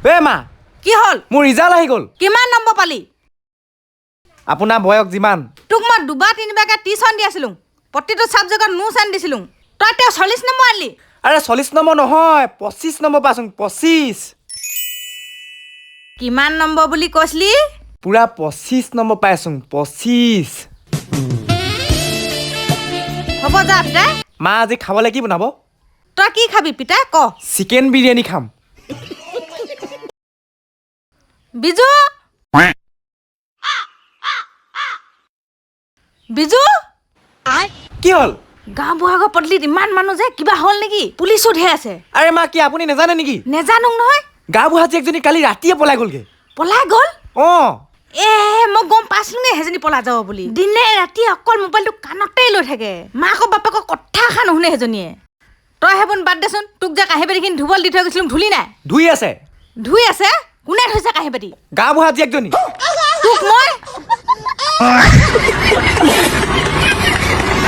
বে মা। কি হ'ল? মোৰ ৰিজাল্ট আহি গ'ল। কিমান নম্বৰ পালি? আপোনাৰ বয়স যিমান। তোক মই দুবাৰ তিনিবাৰকে টিউচন দি আছিলো, প্ৰতিটো ছাবজেক্টত নো চেন দিছিলো, তই তেওঁ 40 নম্বৰ আনিলি। আৰে, 40 নম্বৰ নহয়, 25 নম্বৰ পাচোন, 25। কিমান নম্বৰ বুলি কৈছিলি? পূৰা 25 নম্বৰ পাইছোং, 25। হ'ব যা পিতাই। মা, আজি খাবলৈ কি বনাব? তই কি খাবি পিতাই, ক। চিকেন বিৰিয়ানী খাম। বিজু, বিজু! কি হ'ল? গাঁওবুঢ়া পদূলিত ইমান মানুহ যে, কিবা হ'ল নেকি? পুলিচো ঢেৰ আছে। আৰে মা, কি আপুনি নাজানে নেকি? নেজানো নহয়। গাঁওবুঢ়া জীয়েকজনী কালি ৰাতিয়ে পলাই গ'লগৈ। পলাই গ'ল? অঁ। এ, মই গম পাইছিলোঙে সেইজনী পলাই যাব বুলি। দিনে ৰাতিয়ে অকল মোবাইলটো কাণতেই লৈ থাকে, মাকৰ বাপেকৰ কথা এষাৰ নুশুনে সেইজনীয়ে। তই সেইবোৰ বাদ দেচোন, তোক যে কাঁহী বাতিখিনি ধুবলৈ দি থৈ গৈছিলো, ধুলি নাই? ধুই আছে। ধুই আছে? কোনে ধুইছে কাঁহী বাতি? গাঁওবুঢ়া জীয়েকজনী। তোক মই